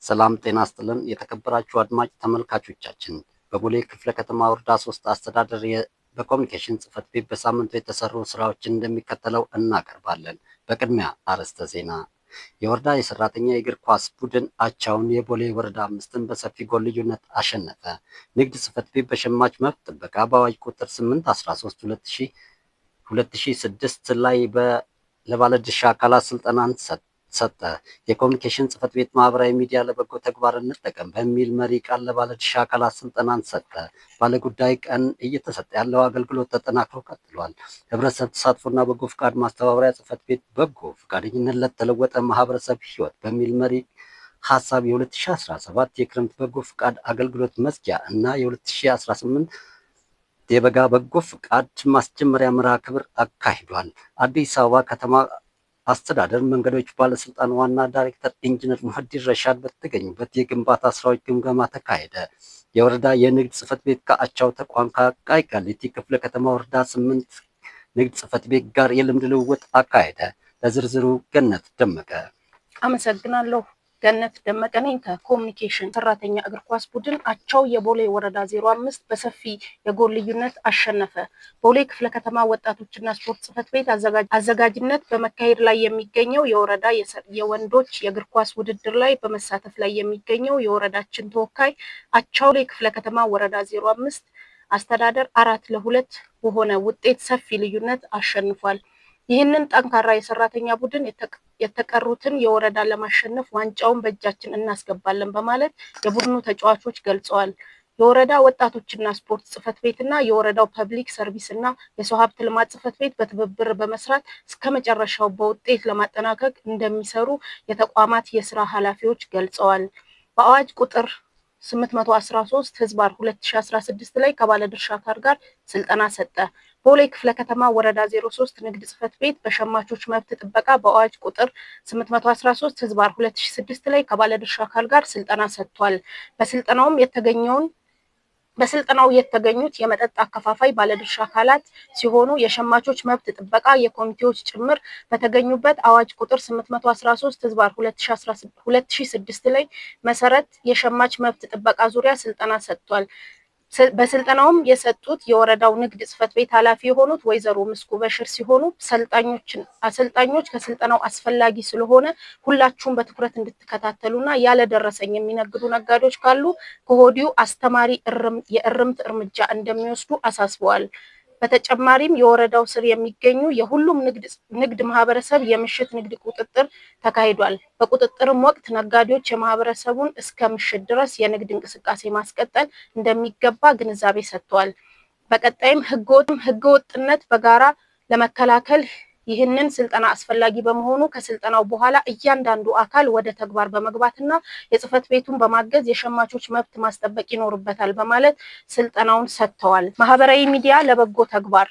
ሰላም ጤና ይስጥልን የተከበራችሁ አድማጭ ተመልካቾቻችን፣ በቦሌ ክፍለ ከተማ ወረዳ 3 አስተዳደር በኮሚኒኬሽን ጽሕፈት ቤት በሳምንቱ የተሰሩ ስራዎችን እንደሚከተለው እናቀርባለን። በቅድሚያ አርዕስተ ዜና። የወረዳ የሰራተኛ የእግር ኳስ ቡድን አቻውን የቦሌ ወረዳ 5ን በሰፊ ጎል ልዩነት አሸነፈ። ንግድ ጽሕፈት ቤት በሸማች መብት ጥበቃ በአዋጅ ቁጥር 813 2006 ላይ ለባለድርሻ አካላት ስልጠናን ሰጠ። የኮሚኒኬሽን ጽሕፈት ቤት ማህበራዊ ሚዲያ ለበጎ ተግባር እንጠቀም በሚል መሪ ቃል ለባለድርሻ አካላት ስልጠናን ሰጠ። ባለጉዳይ ቀን እየተሰጠ ያለው አገልግሎት ተጠናክሮ ቀጥሏል። ህብረተሰብ ተሳትፎና በጎ ፍቃድ ማስተባበሪያ ጽሕፈት ቤት በጎ ፈቃደኝነት ለተለወጠ ማህበረሰብ ህይወት በሚል መሪ ሀሳብ የ2017 የክረምት በጎ ፍቃድ አገልግሎት መዝጊያ እና የ2018 የበጋ በጎ ፍቃድ ማስጀመሪያ መርሃ ግብር አካሂዷል። አዲስ አበባ ከተማ አስተዳደር መንገዶች ባለስልጣን ዋና ዳይሬክተር ኢንጂነር ሙሀዲን ረሻድ በተገኙበት የግንባታ ስራዎች ግምገማ ተካሄደ። የወረዳ የንግድ ጽሕፈት ቤት ከአቻው ተቋም ከአቃቂ ቃሊቲ ክፍለ ከተማ ወረዳ 8 ንግድ ጽሕፈት ቤት ጋር የልምድ ልውውጥ አካሄደ። ለዝርዝሩ ገነት ደመቀ። አመሰግናለሁ። ገነት ደመቀ ነኝ ከኮሚኒኬሽን። ሰራተኛ እግር ኳስ ቡድን አቻው የቦሌ ወረዳ 05 በሰፊ የጎል ልዩነት አሸነፈ። ቦሌ ክፍለ ከተማ ወጣቶችና ስፖርት ጽሕፈት ቤት አዘጋጅነት በመካሄድ ላይ የሚገኘው የወረዳ የወንዶች የእግር ኳስ ውድድር ላይ በመሳተፍ ላይ የሚገኘው የወረዳችን ተወካይ አቻው ክፍለ ከተማ ወረዳ 05 አስተዳደር 4-2 በሆነ ውጤት ሰፊ ልዩነት አሸንፏል። ይህንን ጠንካራ የሰራተኛ ቡድን የተቀሩትን የወረዳ ለማሸነፍ ዋንጫውን በእጃችን እናስገባለን በማለት የቡድኑ ተጫዋቾች ገልጸዋል። የወረዳ ወጣቶችና ስፖርት ጽሕፈት ቤትና የወረዳው ፐብሊክ ሰርቪስ እና የሰው ሀብት ልማት ጽሕፈት ቤት በትብብር በመስራት እስከ መጨረሻው በውጤት ለማጠናቀቅ እንደሚሰሩ የተቋማት የስራ ኃላፊዎች ገልጸዋል። በአዋጅ ቁጥር 813 ህዝባር 2016 ላይ ከባለድርሻ አካል ጋር ስልጠና ሰጠ። ቦሌ ክፍለ ከተማ ወረዳ 03 ንግድ ጽሕፈት ቤት በሸማቾች መብት ጥበቃ በአዋጅ ቁጥር 813 ህዝባር 2006 ላይ ከባለድርሻ አካል ጋር ስልጠና ሰጥቷል። በስልጠናውም የተገኘውን በስልጠናው የተገኙት የመጠጥ አከፋፋይ ባለድርሻ አካላት ሲሆኑ የሸማቾች መብት ጥበቃ የኮሚቴዎች ጭምር በተገኙበት አዋጅ ቁጥር 813 ህዝባር 2006 ላይ መሰረት የሸማች መብት ጥበቃ ዙሪያ ስልጠና ሰጥቷል። በስልጠናውም የሰጡት የወረዳው ንግድ ጽሕፈት ቤት ኃላፊ የሆኑት ወይዘሮ ምስኩ በሽር ሲሆኑ አሰልጣኞች ከስልጠናው አስፈላጊ ስለሆነ ሁላችሁም በትኩረት እንድትከታተሉና ያለደረሰኝ የሚነግዱ ነጋዴዎች ካሉ ከወዲሁ አስተማሪ የእርምት እርምጃ እንደሚወስዱ አሳስበዋል። በተጨማሪም የወረዳው ስር የሚገኙ የሁሉም ንግድ ማህበረሰብ የምሽት ንግድ ቁጥጥር ተካሂዷል። በቁጥጥርም ወቅት ነጋዴዎች የማህበረሰቡን እስከ ምሽት ድረስ የንግድ እንቅስቃሴ ማስቀጠል እንደሚገባ ግንዛቤ ሰጥተዋል። በቀጣይም ህገወጥነት በጋራ ለመከላከል ይህንን ስልጠና አስፈላጊ በመሆኑ ከስልጠናው በኋላ እያንዳንዱ አካል ወደ ተግባር በመግባትና የጽሕፈት ቤቱን በማገዝ የሸማቾች መብት ማስጠበቅ ይኖርበታል በማለት ስልጠናውን ሰጥተዋል። ማህበራዊ ሚዲያ ለበጎ ተግባር።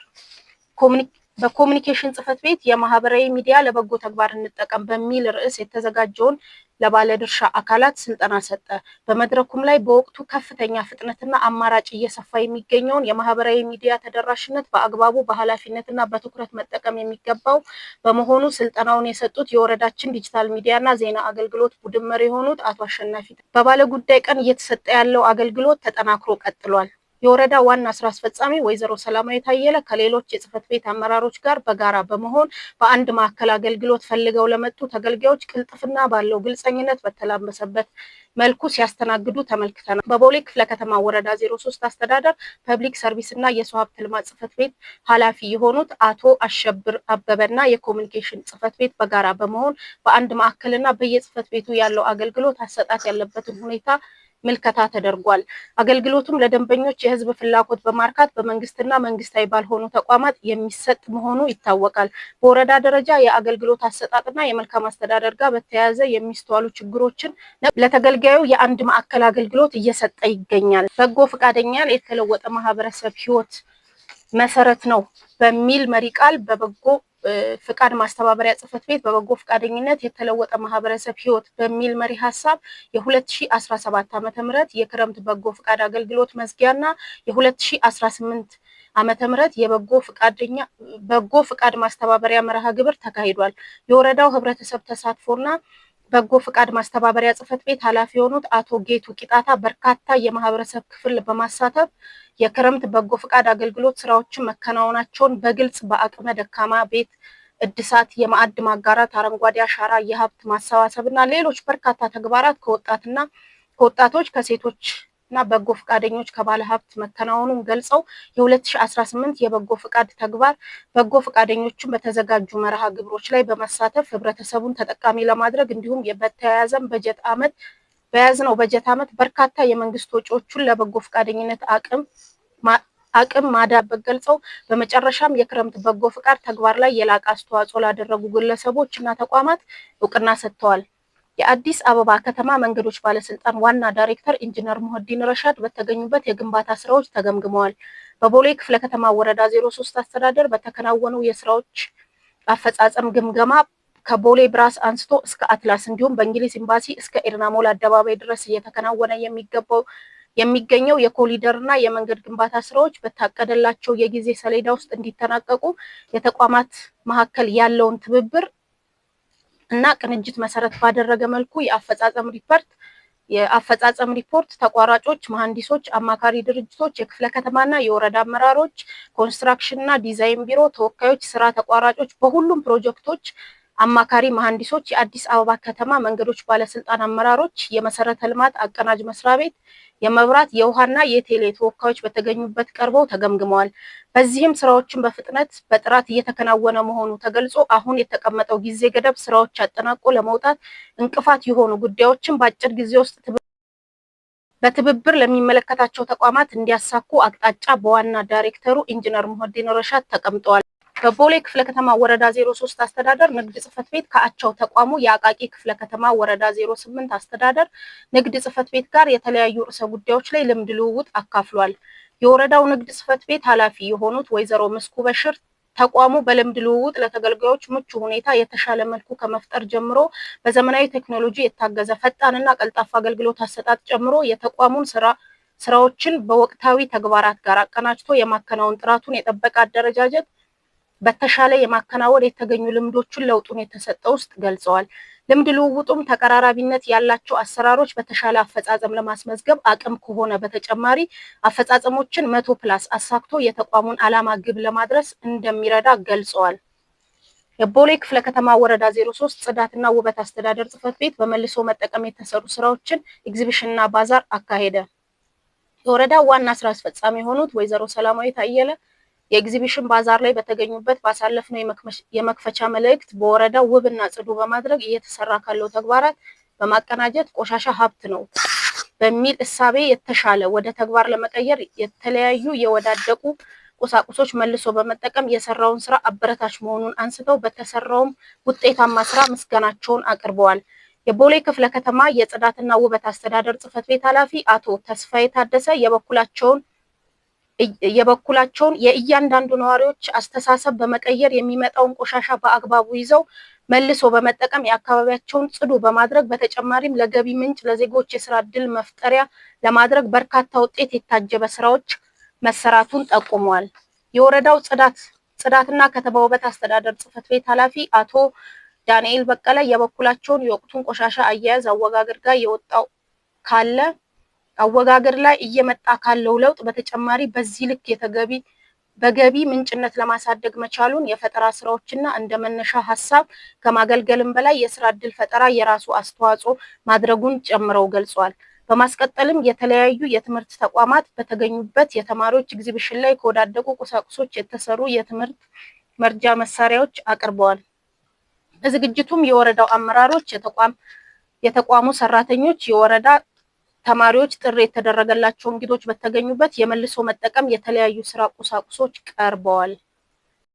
በኮሚኒኬሽን ጽሕፈት ቤት የማህበራዊ ሚዲያ ለበጎ ተግባር እንጠቀም በሚል ርዕስ የተዘጋጀውን ለባለድርሻ አካላት ስልጠና ሰጠ። በመድረኩም ላይ በወቅቱ ከፍተኛ ፍጥነትና አማራጭ እየሰፋ የሚገኘውን የማህበራዊ ሚዲያ ተደራሽነት በአግባቡ በኃላፊነትና በትኩረት መጠቀም የሚገባው በመሆኑ ስልጠናውን የሰጡት የወረዳችን ዲጂታል ሚዲያና ዜና አገልግሎት ቡድን መሪ የሆኑት አቶ አሸናፊ በባለጉዳይ ቀን እየተሰጠ ያለው አገልግሎት ተጠናክሮ ቀጥሏል። የወረዳ ዋና ስራ አስፈጻሚ ወይዘሮ ሰላማዊት አየለ ከሌሎች የጽሕፈት ቤት አመራሮች ጋር በጋራ በመሆን በአንድ ማዕከል አገልግሎት ፈልገው ለመጡ ተገልጋዮች ቅልጥፍና ባለው ግልጸኝነት በተላበሰበት መልኩ ሲያስተናግዱ ተመልክተናል። በቦሌ ክፍለ ከተማ ወረዳ 03 አስተዳደር ፐብሊክ ሰርቪስ እና የሰው ሀብት ልማት ጽሕፈት ቤት ኃላፊ የሆኑት አቶ አሸብር አበበና የኮሚኒኬሽን ጽሕፈት ቤት በጋራ በመሆን በአንድ ማዕከልና በየጽሕፈት ቤቱ ያለው አገልግሎት አሰጣጥ ያለበትን ሁኔታ ምልከታ ተደርጓል። አገልግሎቱም ለደንበኞች የህዝብ ፍላጎት በማርካት በመንግስትና መንግስታዊ ባልሆኑ ተቋማት የሚሰጥ መሆኑ ይታወቃል። በወረዳ ደረጃ የአገልግሎት አሰጣጥና የመልካም አስተዳደር ጋር በተያያዘ የሚስተዋሉ ችግሮችን ለተገልጋዩ የአንድ ማዕከል አገልግሎት እየሰጠ ይገኛል። በጎ ፈቃደኛን የተለወጠ ማህበረሰብ ህይወት መሰረት ነው በሚል መሪ ቃል በበጎ ፍቃድ ማስተባበሪያ ጽሕፈት ቤት በበጎ ፈቃደኝነት የተለወጠ ማህበረሰብ ህይወት በሚል መሪ ሀሳብ የ2017 ዓመተ ምህረት የክረምት በጎ ፍቃድ አገልግሎት መዝጊያና የ2018 ዓመተ ምህረት የበጎ ፍቃድ ማስተባበሪያ መርሃ ግብር ተካሂዷል። የወረዳው ህብረተሰብ ተሳትፎና በጎ ፍቃድ ማስተባበሪያ ጽሕፈት ቤት ኃላፊ የሆኑት አቶ ጌቱ ቂጣታ በርካታ የማህበረሰብ ክፍል በማሳተፍ የክረምት በጎ ፍቃድ አገልግሎት ስራዎችን መከናወናቸውን በግልጽ በአቅመ ደካማ ቤት እድሳት፣ የማዕድ ማጋራት፣ አረንጓዴ አሻራ፣ የሀብት ማሰባሰብ እና ሌሎች በርካታ ተግባራት ከወጣትና ከወጣቶች፣ ከሴቶች እና በጎ ፈቃደኞች፣ ከባለ ሀብት መከናወኑን ገልጸው የ2018 የበጎ ፍቃድ ተግባር በጎ ፈቃደኞችን በተዘጋጁ መርሃ ግብሮች ላይ በመሳተፍ ህብረተሰቡን ተጠቃሚ ለማድረግ እንዲሁም በተያያዘም በጀት ዓመት በያዝነው በጀት ዓመት በርካታ የመንግስት ወጪዎችን ለበጎ ፈቃደኝነት አቅም ማዳበር ገልጸው በመጨረሻም የክረምት በጎ ፍቃድ ተግባር ላይ የላቀ አስተዋጽኦ ላደረጉ ግለሰቦች እና ተቋማት እውቅና ሰጥተዋል። የአዲስ አበባ ከተማ መንገዶች ባለስልጣን ዋና ዳይሬክተር ኢንጂነር ሙሀዲን ረሻድ በተገኙበት የግንባታ ስራዎች ተገምግመዋል። በቦሌ ክፍለ ከተማ ወረዳ 03 አስተዳደር በተከናወኑ የስራዎች አፈጻጸም ግምገማ ከቦሌ ብራስ አንስቶ እስከ አትላስ እንዲሁም በእንግሊዝ ኤምባሲ እስከ ኤድናሞል አደባባይ ድረስ እየተከናወነ የሚገባው የሚገኘው የኮሪደር እና የመንገድ ግንባታ ስራዎች በታቀደላቸው የጊዜ ሰሌዳ ውስጥ እንዲጠናቀቁ የተቋማት መካከል ያለውን ትብብር እና ቅንጅት መሰረት ባደረገ መልኩ የአፈጻጸም ሪፖርት ተቋራጮች፣ መሐንዲሶች፣ አማካሪ ድርጅቶች፣ የክፍለ ከተማና የወረዳ አመራሮች፣ ኮንስትራክሽንና ዲዛይን ቢሮ ተወካዮች፣ ስራ ተቋራጮች፣ በሁሉም ፕሮጀክቶች አማካሪ መሐንዲሶች፣ የአዲስ አበባ ከተማ መንገዶች ባለስልጣን አመራሮች፣ የመሰረተ ልማት አቀናጅ መስሪያ ቤት፣ የመብራት፣ የውሃና የቴሌ ተወካዮች በተገኙበት ቀርበው ተገምግመዋል። በዚህም ስራዎችን በፍጥነት በጥራት እየተከናወነ መሆኑ ተገልጾ አሁን የተቀመጠው ጊዜ ገደብ ስራዎች አጠናቆ ለመውጣት እንቅፋት የሆኑ ጉዳዮችን በአጭር ጊዜ ውስጥ በትብብር ለሚመለከታቸው ተቋማት እንዲያሳኩ አቅጣጫ በዋና ዳይሬክተሩ ኢንጂነር ሙሀዲን ረሻድ ተቀምጠዋል። በቦሌ ክፍለ ከተማ ወረዳ 03 አስተዳደር ንግድ ጽሕፈት ቤት ከአቻው ተቋሙ የአቃቂ ክፍለ ከተማ ወረዳ 08 አስተዳደር ንግድ ጽሕፈት ቤት ጋር የተለያዩ ርዕሰ ጉዳዮች ላይ ልምድ ልውውጥ አካፍሏል። የወረዳው ንግድ ጽሕፈት ቤት ኃላፊ የሆኑት ወይዘሮ ምስኩ በሽር ተቋሙ በልምድ ልውውጥ ለተገልጋዮች ምቹ ሁኔታ የተሻለ መልኩ ከመፍጠር ጀምሮ በዘመናዊ ቴክኖሎጂ የታገዘ ፈጣንና ቀልጣፋ አገልግሎት አሰጣጥ ጨምሮ የተቋሙን ስራዎችን በወቅታዊ ተግባራት ጋር አቀናጅቶ የማከናወን ጥራቱን የጠበቀ አደረጃጀት በተሻለ የማከናወን የተገኙ ልምዶችን ለውጡን የተሰጠ ውስጥ ገልጸዋል። ልምድ ልውውጡም ተቀራራቢነት ያላቸው አሰራሮች በተሻለ አፈጻጸም ለማስመዝገብ አቅም ከሆነ በተጨማሪ አፈጻጸሞችን 100+ አሳክቶ የተቋሙን ዓላማ ግብ ለማድረስ እንደሚረዳ ገልጸዋል። የቦሌ ክፍለ ከተማ ወረዳ 03 ጽዳትና ውበት አስተዳደር ጽሕፈት ቤት በመልሶ መጠቀም የተሰሩ ስራዎችን ኤግዚቢሽንና ባዛር አካሄደ። የወረዳው ዋና ስራ አስፈጻሚ የሆኑት ወይዘሮ ሰላማዊት አየለ የኤግዚቢሽን ባዛር ላይ በተገኙበት ባሳለፍነው የመክፈቻ መልእክት በወረዳው ውብና ጽዱ በማድረግ እየተሰራ ካለው ተግባራት በማቀናጀት ቆሻሻ ሀብት ነው በሚል እሳቤ የተሻለ ወደ ተግባር ለመቀየር የተለያዩ የወዳደቁ ቁሳቁሶች መልሶ በመጠቀም የሰራውን ስራ አበረታች መሆኑን አንስተው በተሰራውም ውጤታማ ስራ ምስጋናቸውን አቅርበዋል። የቦሌ ክፍለ ከተማ የጽዳትና ውበት አስተዳደር ጽሕፈት ቤት ኃላፊ አቶ ተስፋዬ ታደሰ የበኩላቸውን የእያንዳንዱ ነዋሪዎች አስተሳሰብ በመቀየር የሚመጣውን ቆሻሻ በአግባቡ ይዘው መልሶ በመጠቀም የአካባቢያቸውን ጽዱ በማድረግ በተጨማሪም ለገቢ ምንጭ ለዜጎች የስራ ዕድል መፍጠሪያ ለማድረግ በርካታ ውጤት የታጀበ ስራዎች መሰራቱን ጠቁመዋል። የወረዳው ጽዳትና ከተማ ውበት አስተዳደር ጽሕፈት ቤት ኃላፊ አቶ ዳንኤል በቀለ የበኩላቸውን የወቅቱን ቆሻሻ አያያዝ አወጋገድ ጋር የወጣው ካለ አወጋገድ ላይ እየመጣ ካለው ለውጥ በተጨማሪ በዚህ ልክ የተገቢ በገቢ ምንጭነት ለማሳደግ መቻሉን የፈጠራ ስራዎችና እንደ መነሻ ሀሳብ ከማገልገልም በላይ የስራ ዕድል ፈጠራ የራሱ አስተዋጽኦ ማድረጉን ጨምረው ገልጸዋል። በማስቀጠልም የተለያዩ የትምህርት ተቋማት በተገኙበት የተማሪዎች ኤግዚቢሽን ላይ ከወዳደቁ ቁሳቁሶች የተሰሩ የትምህርት መርጃ መሳሪያዎች አቅርበዋል። በዝግጅቱም የወረዳው አመራሮች፣ የተቋሙ ሰራተኞች፣ የወረዳ ተማሪዎች፣ ጥሪ የተደረገላቸው እንግዶች በተገኙበት የመልሶ መጠቀም የተለያዩ ስራ ቁሳቁሶች ቀርበዋል።